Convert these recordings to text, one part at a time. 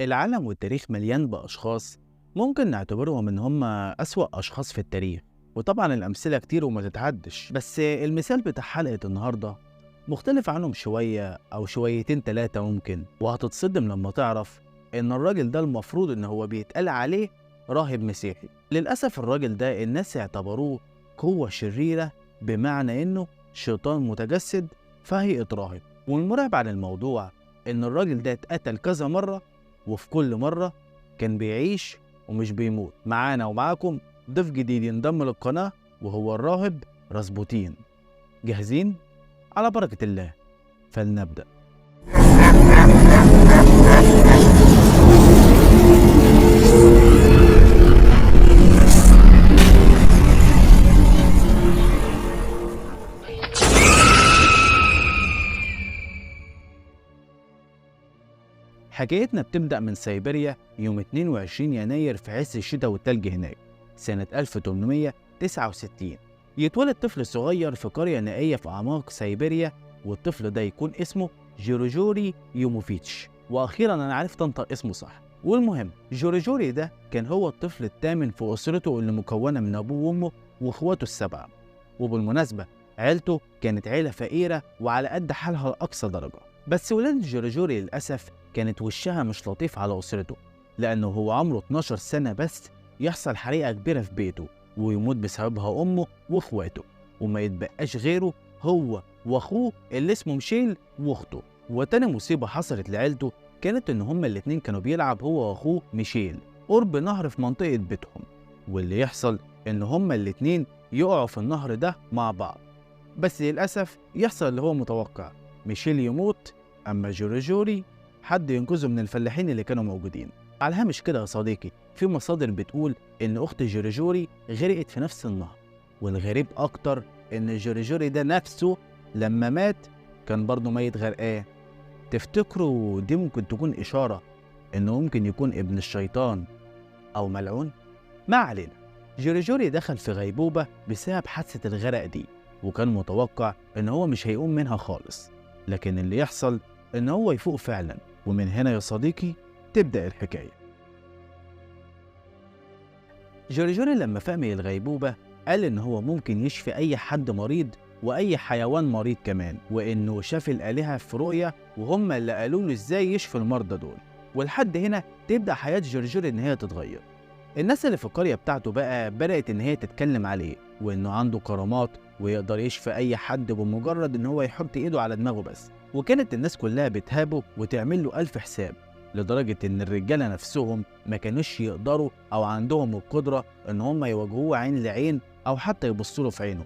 العالم والتاريخ مليان بأشخاص ممكن نعتبرهم إن هم أسوأ أشخاص في التاريخ، وطبعا الأمثلة كتير وما تتعدش، بس المثال بتاع حلقة النهاردة مختلف عنهم شوية أو شويتين تلاتة ممكن، وهتتصدم لما تعرف إن الراجل ده المفروض إن هو بيتقال عليه راهب مسيحي. للأسف الراجل ده الناس اعتبروه قوة شريرة، بمعنى إنه شيطان متجسد في هيئة راهب. والمرعب عن الموضوع إن الراجل ده اتقتل كذا مرة، وفي كل مرة كان بيعيش ومش بيموت. معانا ومعاكم ضيف جديد ينضم للقناة، وهو الراهب راسبوتين. جاهزين؟ على بركة الله فلنبدأ. حكايتنا بتبدأ من سيبيريا يوم 22 يناير في عز الشتاء والتلج هناك سنة 1869. يتولد طفل صغير في قرية نائية في أعماق سيبيريا، والطفل ده يكون اسمه جورجوري يوموفيتش. وأخيرا أنا عرفت أنطق اسمه صح. والمهم جورجوري ده كان هو الطفل الثامن في أسرته اللي مكونة من أبوه وأمه وإخواته السبعة. وبالمناسبة عيلته كانت عيلة فقيرة وعلى قد حالها لأقصى درجة. بس ولادة جورجوري للأسف كانت وشها مش لطيف على أسرته، لأنه هو عمره 12 سنة بس يحصل حريقة كبيرة في بيته ويموت بسببها أمه وإخواته، وما يتبقاش غيره هو وأخوه اللي اسمه ميشيل وأخته. وتاني مصيبة حصلت لعيلته كانت إن هما الاتنين كانوا بيلعب هو وأخوه ميشيل قرب نهر في منطقة بيتهم، واللي يحصل إن هما الاتنين يقعوا في النهر ده مع بعض. بس للأسف يحصل اللي هو متوقع، ميشيل يموت، أما جورجوري حد ينقذه من الفلاحين اللي كانوا موجودين. على الهامش كده يا صديقي، في مصادر بتقول إن أخت جورجوري غرقت في نفس النهر، والغريب أكتر إن جورجوري ده نفسه لما مات كان برضه ميت غرقان. تفتكروا دي ممكن تكون إشارة إنه ممكن يكون ابن الشيطان أو ملعون؟ ما علينا. جورجوري دخل في غيبوبة بسبب حادثة الغرق دي، وكان متوقع إن هو مش هيقوم منها خالص، لكن اللي يحصل إن هو يفوق فعلا. ومن هنا يا صديقي تبدأ الحكاية. جورجوري لما فاق من الغيبوبة قال إن هو ممكن يشفي أي حد مريض وأي حيوان مريض كمان، وإنه شاف الآلهة في رؤية وهم اللي قالوا له إزاي يشفي المرضى دول. ولحد هنا تبدأ حياة جورجوري إن هي تتغير. الناس اللي في القرية بتاعته بقى بدأت إن هي تتكلم عليه، وإنه عنده كرامات ويقدر يشفي أي حد بمجرد إن هو يحط إيده على دماغه بس. وكانت الناس كلها بتهابه وتعمل له ألف حساب، لدرجة إن الرجالة نفسهم ما كانوش يقدروا أو عندهم القدرة إن هم يواجهوه عين لعين أو حتى يبصوا له في عينه،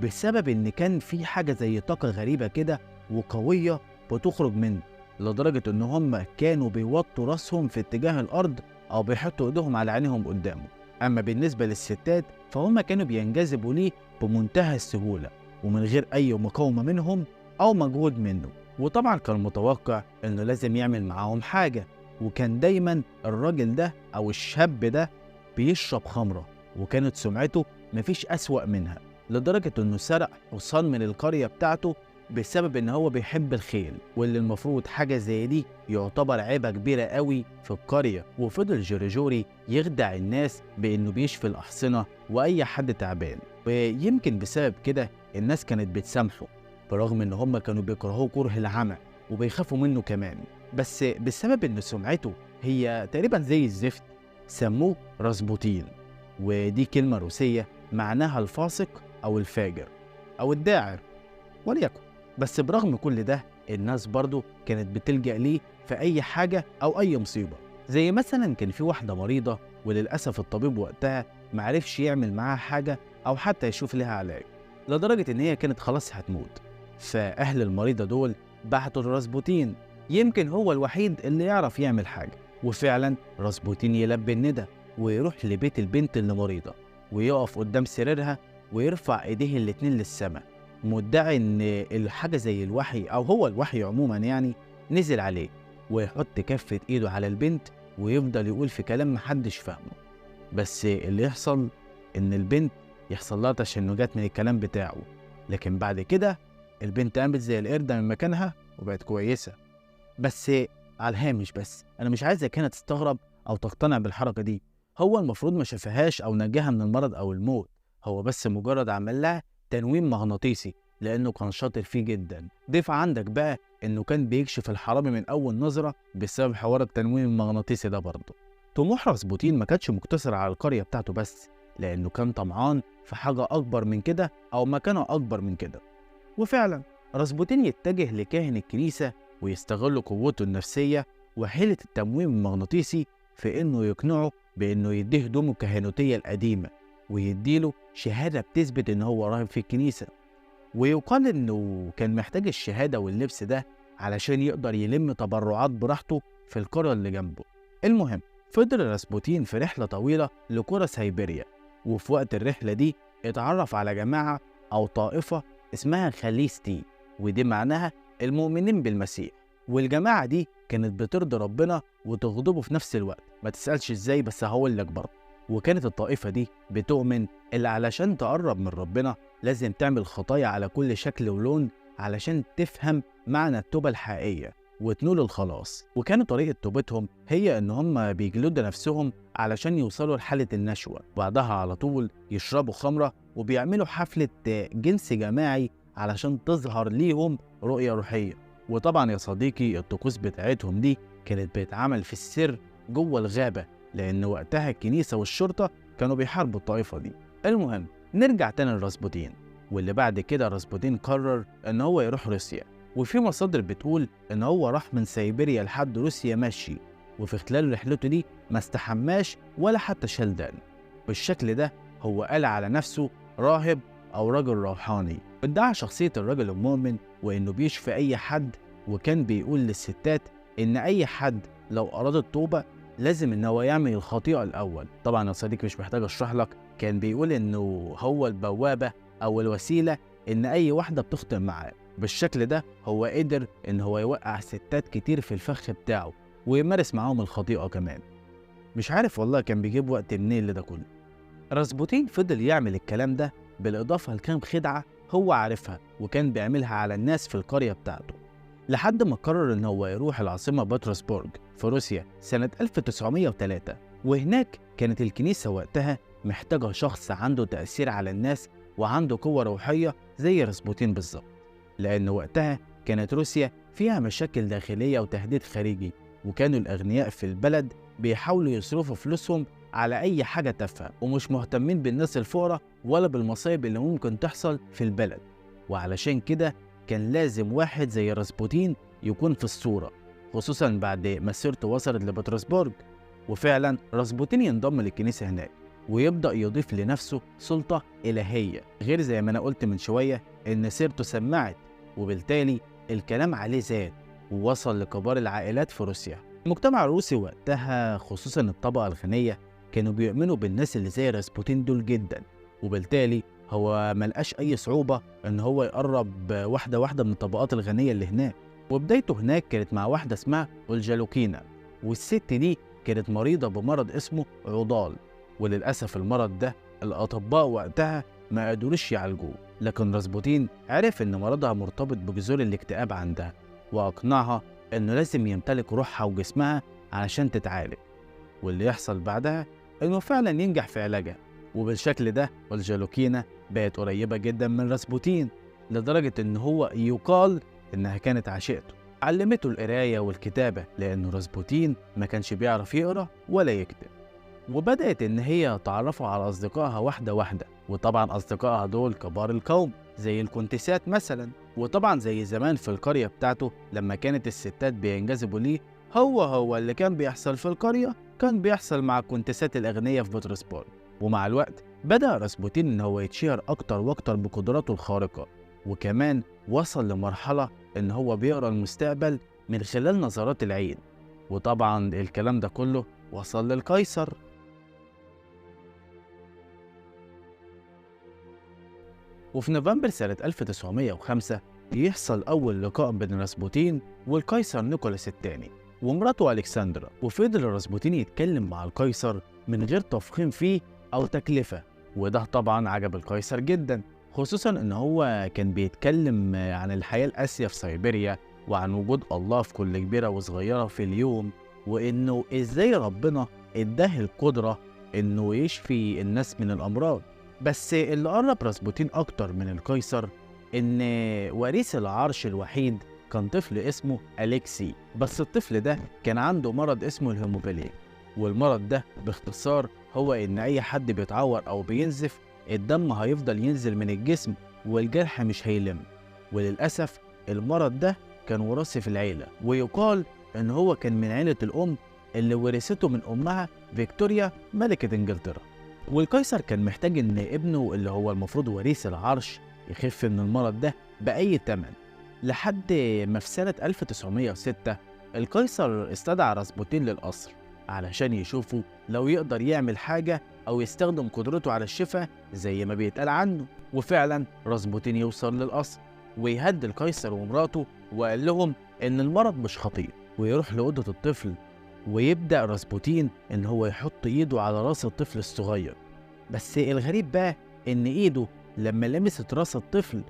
بسبب إن كان في حاجة زي طاقة غريبة كده وقوية بتخرج منه، لدرجة إن هم كانوا بيوطوا راسهم في اتجاه الأرض أو بيحطوا إيدهم على عينهم قدامه. أما بالنسبة للستات فهم كانوا بينجذبوا ليه بمنتهى السهولة ومن غير أي مقاومة منهم أو مجهود منه. وطبعا كان متوقع انه لازم يعمل معاهم حاجة، وكان دايما الراجل ده او الشاب ده بيشرب خمرة، وكانت سمعته مفيش أسوأ منها، لدرجة انه سرق حصان من القرية بتاعته بسبب ان هو بيحب الخيل، واللي المفروض حاجة زي دي يعتبر عيبة كبيرة قوي في القرية. وفضل جورجوري يخدع الناس بانه بيشفي الأحصنة واي حد تعبان، ويمكن بسبب كده الناس كانت بتسامحه، برغم ان هم كانوا بيكرهوه كره العمى وبيخافوا منه كمان، بس بسبب ان سمعته هي تقريبا زي الزفت سموه راسبوتين، ودي كلمة روسية معناها الفاسق او الفاجر او الداعر وليكن. بس برغم كل ده الناس برضو كانت بتلجأ ليه في اي حاجة او اي مصيبة، زي مثلا كان في واحدة مريضة وللأسف الطبيب وقتها معرفش يعمل معاها حاجة او حتى يشوف لها علاج، لدرجة ان هي كانت خلاص هتموت. فأهل المريضة دول بعتوا لراسبوتين، يمكن هو الوحيد اللي يعرف يعمل حاجة. وفعلا راسبوتين يلبي الندى ويروح لبيت البنت اللي مريضة ويقف قدام سريرها ويرفع ايديه الاتنين للسماء، مدعي ان الحاجة زي الوحي او هو الوحي عموما يعني نزل عليه، ويحط كفة ايده على البنت ويفضل يقول في كلام محدش فاهمه. بس اللي يحصل ان البنت يحصل لها تشنجات من الكلام بتاعه، لكن بعد كده البنت قامت زي القردة من مكانها وبقت كويسة. بس على الهامش بس، أنا مش عايزك هنا تستغرب أو تقتنع بالحركة دي. هو المفروض ما شافهاش أو نجاها من المرض أو الموت، هو بس مجرد عمل لها تنويم مغناطيسي لأنه كان شاطر فيه جدا. ضيف عندك بقى إنه كان بيكشف الحرامي من أول نظرة بسبب حوار التنويم المغناطيسي ده برضه. طموح راسبوتين ما كانش مقتصر على القرية بتاعته بس، لأنه كان طمعان في حاجة أكبر من كده أو مكانة أكبر من كده. وفعلا راسبوتين يتجه لكاهن الكنيسة ويستغل قوته النفسية وحيلة التمويم المغناطيسي في إنه يقنعه بإنه يديه هدومه الكهنوتية القديمة ويديله شهادة بتثبت إن هو راهب في الكنيسة. ويقال إنه كان محتاج الشهادة واللبس ده علشان يقدر يلم تبرعات براحته في القرية اللي جنبه. المهم فضل راسبوتين في رحلة طويلة لقرى سيبيريا، وفي وقت الرحلة دي اتعرف على جماعة أو طائفة اسمها خليستي، ودي معناها المؤمنين بالمسيح. والجماعة دي كانت بترضي ربنا وتغضبه في نفس الوقت، ما تسألش ازاي بس هقول لك برضه. وكانت الطائفة دي بتؤمن اللي علشان تقرب من ربنا لازم تعمل خطايا على كل شكل ولون علشان تفهم معنى التوبة الحقيقية وتنول الخلاص. وكانت طريقة توبتهم هي إن هم بيجلدوا نفسهم علشان يوصلوا لحالة النشوة، وبعدها على طول يشربوا خمرة وبيعملوا حفلة جنس جماعي علشان تظهر ليهم رؤية روحية. وطبعا يا صديقي الطقوس بتاعتهم دي كانت بتتعمل في السر جوه الغابة، لأن وقتها الكنيسة والشرطة كانوا بيحاربوا الطائفة دي. المهم نرجع تاني لراسبوتين، واللي بعد كده راسبوتين قرر إن هو يروح روسيا، وفي مصادر بتقول إن هو راح من سيبيريا لحد روسيا ماشي، وفي خلال رحلته دي ما استحماش ولا حتى شال دقن. بالشكل ده هو قال على نفسه راهب أو رجل روحاني، ادعى شخصية الرجل المؤمن وإنه بيشفي أي حد، وكان بيقول للستات إن أي حد لو أراد التوبة لازم إن هو يعمل الخطيئة الأول. طبعا يا صديقي مش محتاج أشرح لك، كان بيقول إنه هو البوابة أو الوسيلة إن أي واحدة بتخطئ معاه. بالشكل ده هو قدر إن هو يوقع ستات كتير في الفخ بتاعه ويمارس معاهم الخطيئة كمان. مش عارف والله كان بيجيب وقت منين لده كله. راسبوتين فضل يعمل الكلام ده بالإضافة لكام خدعة هو عارفها وكان بيعملها على الناس في القرية بتاعته، لحد ما قرر إن هو يروح العاصمة بطرسبورغ في روسيا سنة 1903. وهناك كانت الكنيسة وقتها محتاجة شخص عنده تأثير على الناس وعنده قوة روحية زي راسبوتين بالظبط، لأن وقتها كانت روسيا فيها مشاكل داخلية وتهديد خارجي، وكانوا الأغنياء في البلد بيحاولوا يصرفوا فلوسهم على أي حاجة تافهة ومش مهتمين بالناس الفقراء ولا بالمصايب اللي ممكن تحصل في البلد. وعلشان كده كان لازم واحد زي راسبوتين يكون في الصورة، خصوصا بعد مسيرته وصلت لبطرسبورغ. وفعلا راسبوتين ينضم للكنيسة هناك ويبدأ يضيف لنفسه سلطة إلهية، غير زي ما أنا قلت من شوية إن سيرته سمعت، وبالتالي الكلام عليه زاد ووصل لكبار العائلات في روسيا. المجتمع الروسي وقتها خصوصا الطبقة الغنية كانوا بيؤمنوا بالناس اللي زي راسبوتين دول جدا، وبالتالي هو ملقاش أي صعوبة إن هو يقرب واحدة واحدة من الطبقات الغنية اللي هناك. وبدايته هناك كانت مع واحدة اسمها أولجالوكينا، والست دي كانت مريضة بمرض اسمه عضال، وللأسف المرض ده الأطباء وقتها ما قدروش يعالجوه، لكن راسبوتين عرف إن مرضها مرتبط بجذور الاكتئاب عندها، وأقنعها إنه لازم يمتلك روحها وجسمها علشان تتعالج. واللي يحصل بعدها إنه فعلا ينجح في علاجها، وبالشكل ده أولجالوكينا بقت قريبة جدا من راسبوتين لدرجة إن هو يقال إنها كانت عشيقته. علمته القراية والكتابة لأنه راسبوتين ما كانش بيعرف يقرأ ولا يكتب. وبدأت إن هي تعرفه على أصدقائها واحدة واحدة، وطبعا أصدقائها دول كبار القوم زي الكونتيسات مثلا. وطبعا زي زمان في القرية بتاعته لما كانت الستات بينجذبوا ليه، هو اللي كان بيحصل في القرية كان بيحصل مع الكونتيسات الأغنياء في بطرسبورغ. ومع الوقت بدأ راسبوتين إن هو يتشهر أكتر وأكتر بقدراته الخارقة، وكمان وصل لمرحلة إن هو بيقرأ المستقبل من خلال نظرات العين. وطبعا الكلام ده كله وصل للقيصر. وفي نوفمبر سنة 1905 يحصل أول لقاء بين راسبوتين والقيصر نيكولاس الثاني ومراته ألكسندرا. وفضل راسبوتين يتكلم مع القيصر من غير تفخيم فيه أو تكلفة، وده طبعا عجب القيصر جدا، خصوصا إن هو كان بيتكلم عن الحياة القاسية في سيبيريا وعن وجود الله في كل كبيرة وصغيرة في اليوم، وإنه إزاي ربنا إداه القدرة إنه يشفي الناس من الأمراض. بس اللي قرب راسبوتين أكتر من القيصر إن وريث العرش الوحيد كان طفل اسمه أليكسي، بس الطفل ده كان عنده مرض اسمه الهيموفيليا، والمرض ده باختصار هو إن أي حد بيتعور أو بينزف الدم هيفضل ينزل من الجسم والجرح مش هيلم. وللأسف المرض ده كان وراثي في العيلة، ويقال إن هو كان من عيلة الأم اللي ورثته من أمها فيكتوريا ملكة إنجلترا. والقيصر كان محتاج إن ابنه اللي هو المفروض وريث العرش يخف من المرض ده بأي تمن، لحد ما في سنة 1906 القيصر استدعى راسبوتين للقصر علشان يشوفه لو يقدر يعمل حاجة أو يستخدم قدرته على الشفاء زي ما بيتقال عنه. وفعلا راسبوتين يوصل للقصر ويهدي القيصر ومراته وقال لهم إن المرض مش خطير، ويروح لأوضة الطفل ويبدأ راسبوتين إن هو يحط إيده على راس الطفل الصغير. بس الغريب بقى إن إيده لما لمست راس الطفل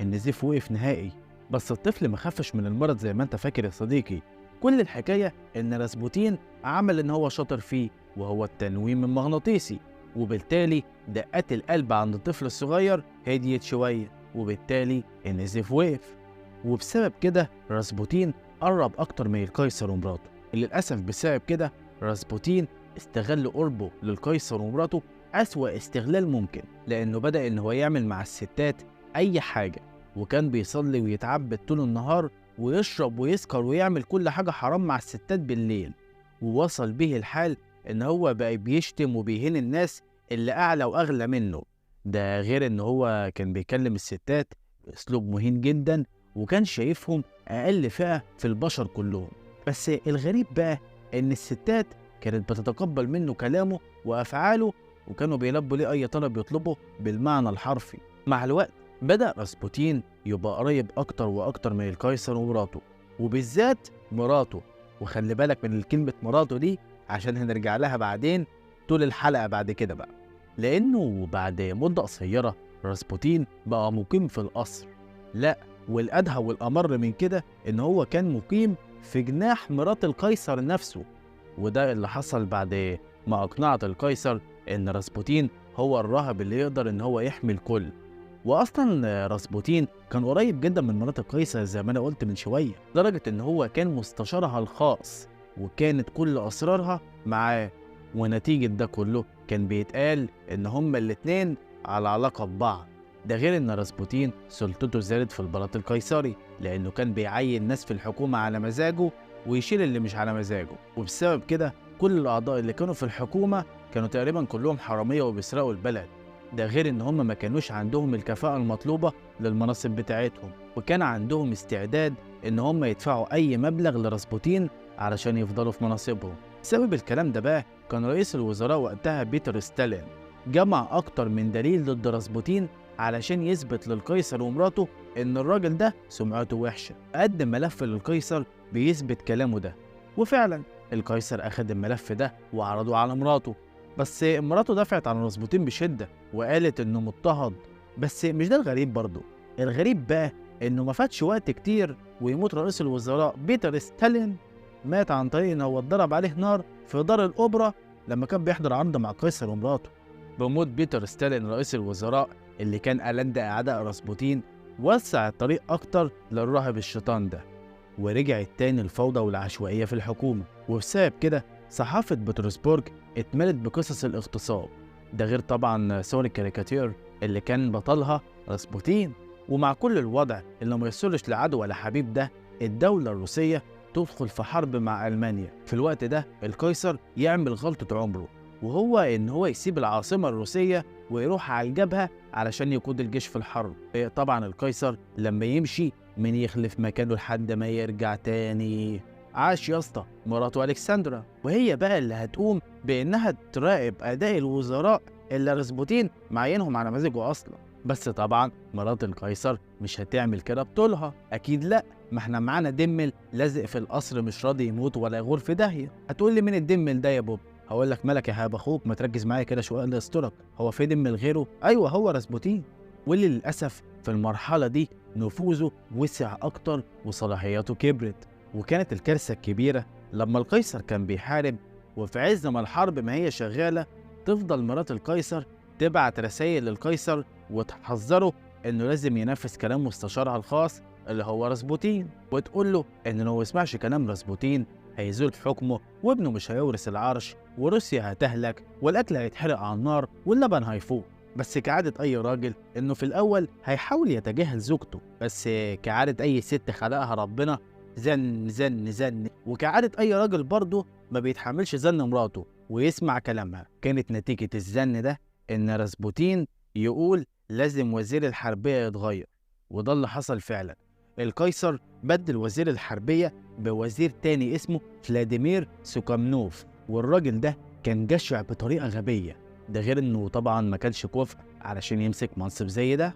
النزيف وقف نهائي، بس الطفل ما خفش من المرض زي ما انت فاكر يا صديقي. كل الحكاية إن راسبوتين عمل إن هو شاطر فيه، وهو التنويم المغناطيسي، وبالتالي دقات القلب عند الطفل الصغير هديت شوية، وبالتالي النزيف وقف. وبسبب كده راسبوتين قرب أكتر من القيصر ومراته. للأسف بسبب كده راسبوتين استغل قربه للقيصر ومراته أسوأ استغلال ممكن، لأنه بدأ إن هو يعمل مع الستات أي حاجة، وكان بيصلي ويتعبد طول النهار ويشرب ويسكر ويعمل كل حاجة حرام مع الستات بالليل. ووصل به الحال إن هو بقى بيشتم وبيهين الناس اللي أعلى وأغلى منه، ده غير إن هو كان بيكلم الستات بأسلوب مهين جدا، وكان شايفهم أقل فئة في البشر كلهم. بس الغريب بقى إن الستات كانت بتتقبل منه كلامه وأفعاله، وكانوا بيلبوا ليه أي طلب يطلبه بالمعنى الحرفي. مع الوقت بدأ راسبوتين يبقى قريب أكتر وأكتر من القيصر ومراته، وبالذات مراته. وخلي بالك من الكلمة مراته دي عشان هنرجع لها بعدين طول الحلقة بعد كده بقى، لأنه بعد مدة قصيرة راسبوتين بقى مقيم في القصر. لا، والأدهى والأمر من كده إن هو كان مقيم في جناح مرات القيصر نفسه، وده اللي حصل بعد ما أقنعت القيصر إن راسبوتين هو الراهب اللي يقدر إن هو يحمي الكل. وأصلا راسبوتين كان قريب جدا من مرات القيصر زي ما أنا قلت من شوية، لدرجة إن هو كان مستشارها الخاص وكانت كل أسرارها معاه. ونتيجة ده كله كان بيتقال إن هما الاتنين على علاقة ببعض. ده غير إن راسبوتين سلطته زادت في البلاط القيصري، لأنه كان بيعين ناس في الحكومة على مزاجه ويشيل اللي مش على مزاجه. وبسبب كده كل الأعضاء اللي كانوا في الحكومة كانوا تقريبا كلهم حرامية وبيسرقوا البلد. ده غير إن هم ما كانوش عندهم الكفاءة المطلوبة للمناصب بتاعتهم، وكان عندهم استعداد إن هم يدفعوا أي مبلغ لراسبوتين علشان يفضلوا في مناصبهم. بسبب الكلام ده بقى كان رئيس الوزراء وقتها بيتر ستالين جمع أكتر من دليل ضد راسبوتين علشان يثبت للقيصر ومراته إن الراجل ده سمعته وحشة. قدم ملف للقيصر بيثبت كلامه ده، وفعلا القيصر أخد الملف ده وعرضه على مراته، بس مراته دافعت عن راسبوتين بشدة وقالت إنه مضطهد. بس مش ده الغريب برضه، الغريب بقى إنه ما فاتش وقت كتير ويموت رئيس الوزراء بيتر ستالين. مات عن طريق إن هو اتضرب عليه نار في دار الأوبرا لما كان بيحضر عرض مع قيصر ومراته. بموت بيتر ستالين رئيس الوزراء اللي كان ألد أعداء راسبوتين، وسع الطريق أكتر للراهب الشيطان ده، ورجعت تاني الفوضى والعشوائية في الحكومة. وبسبب كده صحافة بطرسبورغ اتملت بقصص الاغتصاب، ده غير طبعا صور الكاريكاتير اللي كان بطلها راسبوتين. ومع كل الوضع اللي ما يسرش لعدو ولا حبيب ده، الدولة الروسية تدخل في حرب مع ألمانيا. في الوقت ده القيصر يعمل غلطة عمره، وهو إن هو يسيب العاصمة الروسية ويروح على الجبهة علشان يقود الجيش في الحرب. طبعا القيصر لما يمشي من يخلف مكانه لحد ما يرجع تاني؟ عاش يا اسطى مراته ألكسندرا، وهي بقى اللي هتقوم بإنها تراقب أداء الوزراء اللي راسبوتين معينهم على مزاجه أصلا. بس طبعا مرات القيصر مش هتعمل كده بطولها، أكيد لأ، ما احنا معانا دمل لازق في القصر مش راضي يموت ولا يغور في داهية. هتقول لي مين الدمل ده يا بوب؟ هقول لك مالك يا حبيب اخوك، ما تركز معايا كده شويه الله يسترك، هو في دمل غيره؟ ايوه هو راسبوتين. واللي للاسف في المرحله دي نفوذه وسع أكتر وصلاحياته كبرت. وكانت الكارثة الكبيرة لما القيصر كان بيحارب، وفي عز ما الحرب ما هي شغالة تفضل مرات القيصر تبعت رسائل للقيصر وتحذره إنه لازم ينفذ كلام مستشارها الخاص اللي هو راسبوتين، وتقول له إنه لو ما يسمعش كلام راسبوتين هيزول حكمه وابنه مش هيورث العرش وروسيا هتهلك والأكل هيتحرق على النار واللبن هيفوق. بس كعادة أي راجل إنه في الأول هيحاول يتجاهل زوجته، بس كعادة أي ست خلقها ربنا زن زن زن، وكعادة أي راجل برضه ما بيتحملش زن مراته ويسمع كلامها. كانت نتيجة الزن ده إن راسبوتين يقول لازم وزير الحربية يتغير، وده اللي حصل فعلا. القيصر بدل وزير الحربية بوزير تاني اسمه فلاديمير سوكامنوف، والراجل ده كان جشع بطريقة غبية، ده غير انه طبعا ما كانش كفء علشان يمسك منصب زي ده.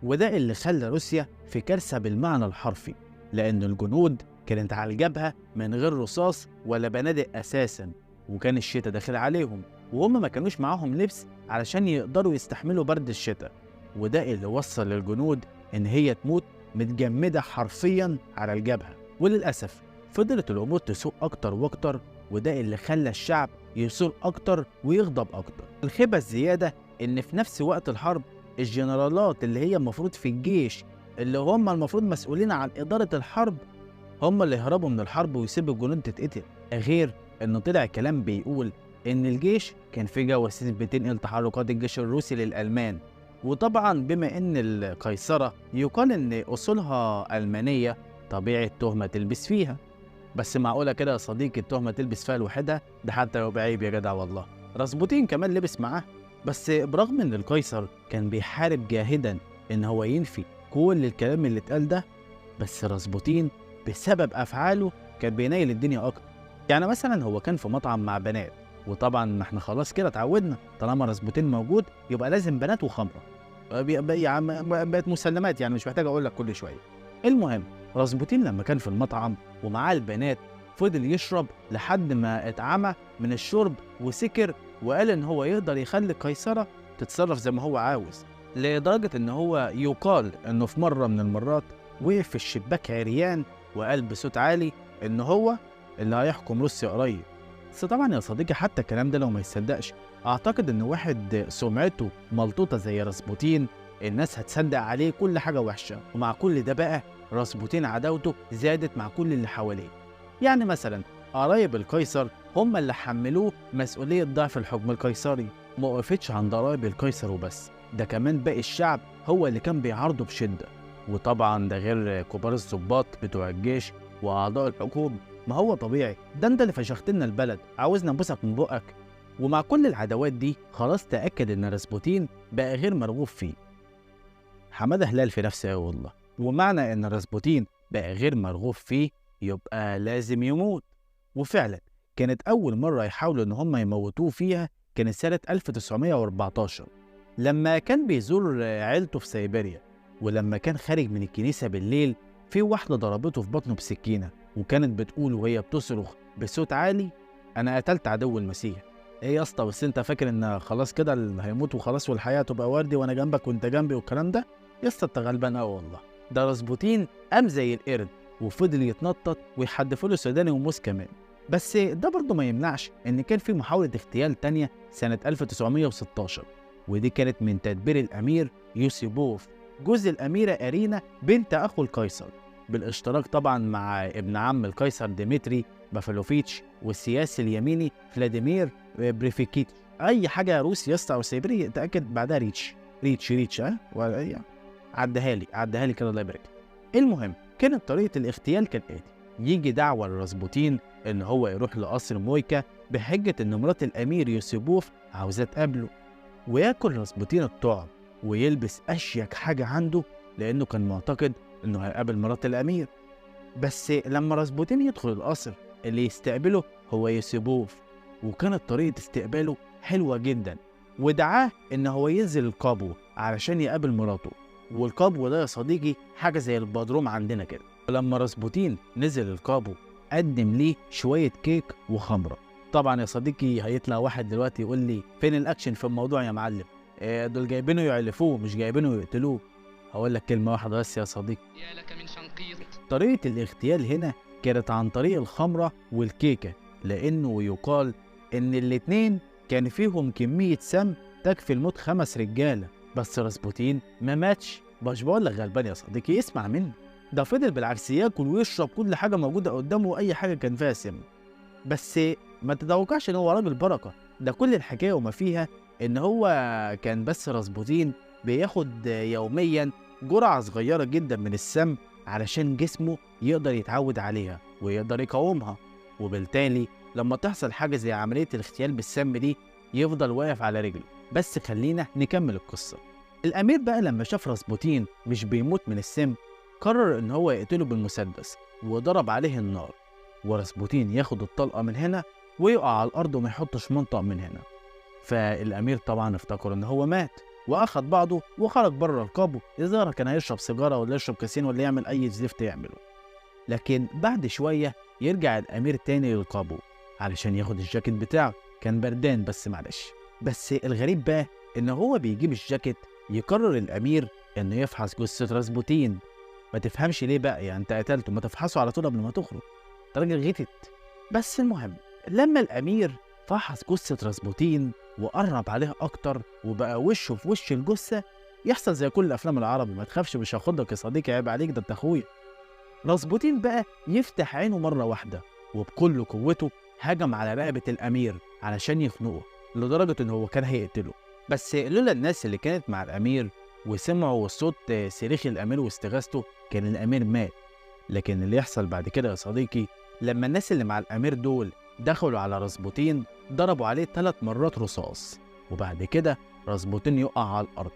وده اللي خلى روسيا في كارثة بالمعنى الحرفي، لأن الجنود كانت على الجبهة من غير رصاص ولا بنادق أساسا، وكان الشتاء داخل عليهم وهم ما كانوش معاهم لبس علشان يقدروا يستحملوا برد الشتاء، وده اللي وصل للجنود إن هي تموت متجمدة حرفيا على الجبهة. وللأسف فضلت الأمور تسوء أكتر وأكتر، وده اللي خلى الشعب يثور أكتر ويغضب أكتر. الخيبة الزيادة إن في نفس وقت الحرب الجنرالات اللي هي المفروض في الجيش اللي هم المفروض مسؤولين عن إدارة الحرب هم اللي هربوا من الحرب ويسيبوا الجنود تتقتل. غير إنه طلع كلام بيقول إن الجيش كان في جواسيس بتنقل تحركات الجيش الروسي للألمان، وطبعا بما إن القيصرة يقال إن أصولها ألمانية طبيعي التهمة تلبس فيها. بس معقولة كده يا صديقي التهمة تلبس فيها لوحدها؟ ده حتى لو بعيب يا جدع والله. راسبوتين كمان لبس معاه. بس برغم إن القيصر كان بيحارب جاهدا إن هو ينفي كل الكلام اللي اتقال ده، بس راسبوتين بسبب أفعاله كان بينيل الدنيا أكتر. يعني مثلا هو كان في مطعم مع بنات، وطبعا ما احنا خلاص كده اتعودنا طالما راسبوتين موجود يبقى لازم بنات وخمره، بقت مسلمات يعني مش محتاج اقول لك كل شويه. المهم راسبوتين لما كان في المطعم ومعاه البنات فضل يشرب لحد ما اتعمى من الشرب وسكر، وقال ان هو يقدر يخلي القيصره تتصرف زي ما هو عاوز، لدرجه ان هو يقال انه في مره من المرات وقف في الشباك عريان وقال بصوت عالي ان هو اللي هيحكم روسيا قريب. بس طبعا يا صديقي حتى الكلام ده لو ما يصدقش، اعتقد ان واحد سمعته ملطوطه زي راسبوتين الناس هتصدق عليه كل حاجه وحشه. ومع كل ده بقى راسبوتين عداوته زادت مع كل اللي حواليه. يعني مثلا قرايب القيصر هم اللي حملوه مسؤوليه ضعف الحكم القيصري، ما وقفتش عند قرايب القيصر وبس، ده كمان باقي الشعب هو اللي كان بيعارضه بشده، وطبعا ده غير كبار الضباط بتوع الجيش واعضاء الحكومه. ما هو طبيعي، ده انت اللي فشخت لنا البلد، عاوزنا نبوسك من بقك. ومع كل العداوات دي خلاص تأكد ان راسبوتين بقى غير مرغوب فيه. حمادة هلال في نفسه والله. ومعنى ان راسبوتين بقى غير مرغوب فيه يبقى لازم يموت. وفعلا كانت اول مرة يحاولوا ان هم يموتوه فيها كانت سنة 1914 لما كان بيزور عيلته في سيبيريا، ولما كان خارج من الكنيسة بالليل في واحدة ضربته في بطنه بسكينة، وكانت بتقول وهي بتصرخ بصوت عالي: أنا قتلت عدو المسيح. إيه يا اسطى، بس أنت فاكر إن خلاص كده اللي هيموت وخلاص والحياة تبقى وردي وأنا جنبك وأنت جنبي والكلام ده؟ يا اسطى أنت غلبان أوي والله. ده راسبوتين قام زي القرد وفضل يتنطط ويحدفوا له سوداني وموز كمان. بس ده برضه ما يمنعش إن كان في محاولة اغتيال تانية سنة 1916، ودي كانت من تدبير الأمير يوسيبوف جوز الأميرة أرينا بنت أخو القيصر، بالاشتراك طبعا مع ابن عم القيصر ديمتري بافلوفيتش والسياسي اليميني فلاديمير بريفيكيتش. اي حاجه روسي يا اسطى او سيبيري تاكد بعدها ريتش ريتش ريتش، عدها لي عدها لي كده الله يبارك. المهم كانت طريقه الاغتيال كالاتي: يجي دعوه لراسبوتين ان هو يروح لقصر مويكا بحجه ان مرات الامير يوسيبوف عاوزاه تقابله، وياكل راسبوتين الطعم ويلبس اشيك حاجه عنده لانه كان معتقد انه هيقابل مرات الامير. بس لما راسبوتين يدخل القصر اللي يستقبله هو يوسيبوف، وكانت طريقة استقباله حلوة جدا، ودعاه ان هو ينزل القابو علشان يقابل مراته. والقابو ده يا صديقي حاجة زي البدروم عندنا كده. لما راسبوتين نزل القابو قدم ليه شوية كيك وخمرة. طبعا يا صديقي هيطلع واحد دلوقتي يقول لي فين الاكشن في الموضوع يا معلم؟ دول جايبينه يعلفوه مش جايبينه يقتلوه. هقول لك كلمة واحدة بس يا صديقي، يا لك من شنقيط. طريقة الاغتيال هنا كانت عن طريق الخمرة والكيكة، لأنه يقال إن الاتنين كان فيهم كمية سم تكفي الموت 5 رجالة، بس راسبوتين ما ماتش. مش بقول لك غلبان يا صديقي، اسمع مني، ده فضل بالعكس ياكل ويشرب كل حاجة موجودة قدامه وأي حاجة كان فيها سم. بس ما تتوقعش إن هو راجل بركة، ده كل الحكاية وما فيها إن هو كان بس راسبوتين بياخد يوميا جرعة صغيرة جدا من السم علشان جسمه يقدر يتعود عليها ويقدر يقاومها، وبالتالي لما تحصل حاجة زي عملية الاغتيال بالسم دي يفضل واقف على رجله. بس خلينا نكمل القصة. الأمير بقى لما شاف راسبوتين مش بيموت من السم قرر إن هو يقتله بالمسدس وضرب عليه النار، وراسبوتين ياخد الطلقة من هنا ويقع على الأرض وما يحطش منطق من هنا. فالأمير طبعا افتكر إن هو مات وأخد بعضه وخرج بره رقابه، إذا كان هيشرب سيجارة ولا يشرب كاسين ولا يعمل أي زفت يعمله. لكن بعد شوية يرجع الأمير تاني للقابو علشان ياخد الجاكيت بتاعه، كان بردان بس معلش. بس الغريب بقى إن هو بيجيب الجاكيت يقرر الأمير إنه يفحص جثة راسبوتين. ما تفهمش ليه بقى، يعني أنت قتلته ما تفحصه على طول قبل ما تخرج، أنت راجل غتت. بس المهم لما الأمير فحص جثة راسبوتين وقرب عليها أكتر وبقى وشه في وش الجثة، يحصل زي كل الأفلام العربي، ما تخافش مش هاخدك يا صديقي، عيب عليك ده أنت أخويا. راسبوتين بقى يفتح عينه مرة واحدة وبكل قوته هجم على رقبة الأمير علشان يخنقه، لدرجة إن هو كان هيقتله. بس لولا الناس اللي كانت مع الأمير وسمعوا صوت صريخ الأمير واستغاثته كان الأمير مات. لكن اللي يحصل بعد كده يا صديقي، لما الناس اللي مع الأمير دول دخلوا على راسبوتين ضربوا عليه 3 مرات رصاص، وبعد كده راسبوتين يقع على الأرض.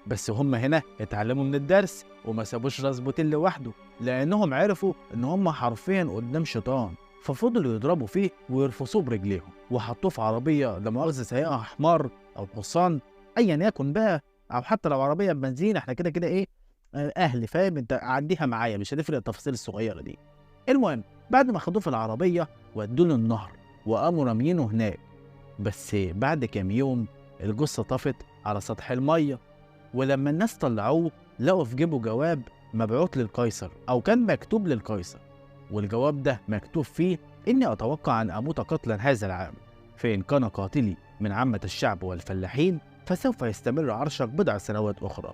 بس هم هنا اتعلموا من الدرس وما سابوش راسبوتين لوحده، لأنهم عرفوا إن هم حرفيا قدام شيطان، ففضلوا يضربوا فيه ويرفصوه برجليهم وحطوه في عربية لا مؤاخذة سايقها حمار أو حصان أيا يكن بقى، أو حتى لو عربية بنزين، احنا كده كده إيه أهل، فاهم أنت، عديها معايا مش هتفرق التفاصيل الصغيرة دي. المهم بعد ما خدوه في العربية ودوه للنهر وقاموا راميينه هناك. بس بعد كام يوم الجثة طفت على سطح المية، ولما الناس طلعوه لقوا في جيبه جواب مبعوث للقيصر أو كان مكتوب للقيصر، والجواب ده مكتوب فيه إني أتوقع أن أموت قتلا هذا العام، فإن كان قاتلي من عامة الشعب والفلاحين فسوف يستمر عرشك بضع سنوات أخرى،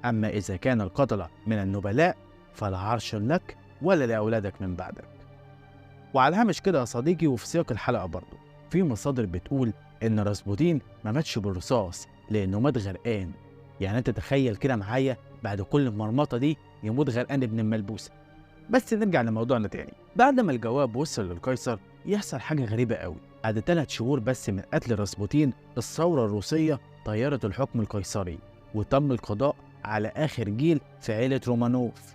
أما إذا كان القتلة من النبلاء فلا عرش لك ولا لأولادك من بعدك. وعلى الهامش كده يا صديقي وفي سياق الحلقة برضه في مصادر بتقول إن راسبوتين ما ماتش بالرصاص لأنه مات غرقان. يعني أنت تخيل كده معايا بعد كل المرمطة دي يموت غرقان ابن الملبوسة. بس نرجع لموضوعنا تاني. بعد ما الجواب وصل للقيصر يحصل حاجة غريبة قوي. بعد 3 شهور بس من قتل راسبوتين الثورة الروسية طيرت الحكم القيصري وتم القضاء على آخر جيل في عيلة رومانوف،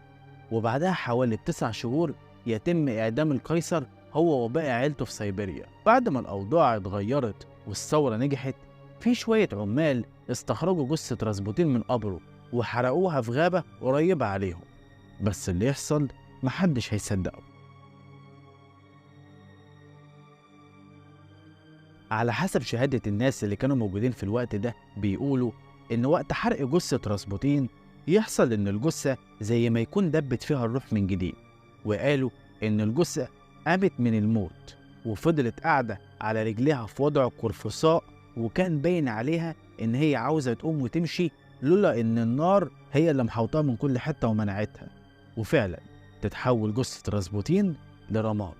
وبعدها حوالي 9 شهور يتم إعدام القيصر هو وباقي عيلته في سيبيريا. بعد ما الأوضاع اتغيرت والثورة نجحت، في شوية عمال استخرجوا جثة راسبوتين من قبره وحرقوها في غابة قريبة عليهم. بس اللي يحصل محدش هيصدقه. على حسب شهادة الناس اللي كانوا موجودين في الوقت ده بيقولوا إن وقت حرق جثة راسبوتين يحصل إن الجثة زي ما يكون دبت فيها الروح من جديد، وقالوا إن الجثة قامت من الموت وفضلت قاعدة على رجليها في وضع قرفصاء، وكان باين عليها إن هي عاوزة تقوم وتمشي لولا إن النار هي اللي محوطاها من كل حتة ومنعتها. وفعلا تتحول جثة راسبوتين لرماد.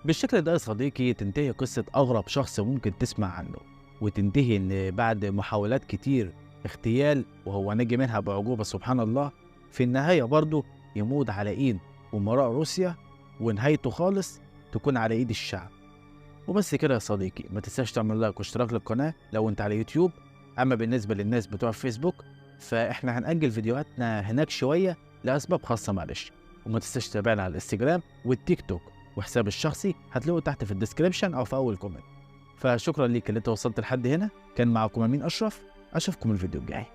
بالشكل ده يا صديقي تنتهي قصة أغرب شخص ممكن تسمع عنه، وتنتهي إن بعد محاولات كتير اغتيال وهو نجي منها بعجوبة سبحان الله، في النهاية برضه يموت على إيد أمراء روسيا، ونهايته خالص تكون على إيد الشعب. وبس كده يا صديقي، ما تنساش تعمل like واشتراك للقناة لو أنت على يوتيوب. أما بالنسبة للناس بتوع فيسبوك فإحنا هنأجل فيديوهاتنا هناك شوية لأسباب خاصة معلش. وما تنساش تتابعنا على الانستجرام والتيك توك، وحساب الشخصي هتلاقوه تحت في ال description أو في أول comment. فشكرا ليك اللي أنت وصلت لحد هنا. كان معكم أمين أشرف، أشوفكم الفيديو الجاي.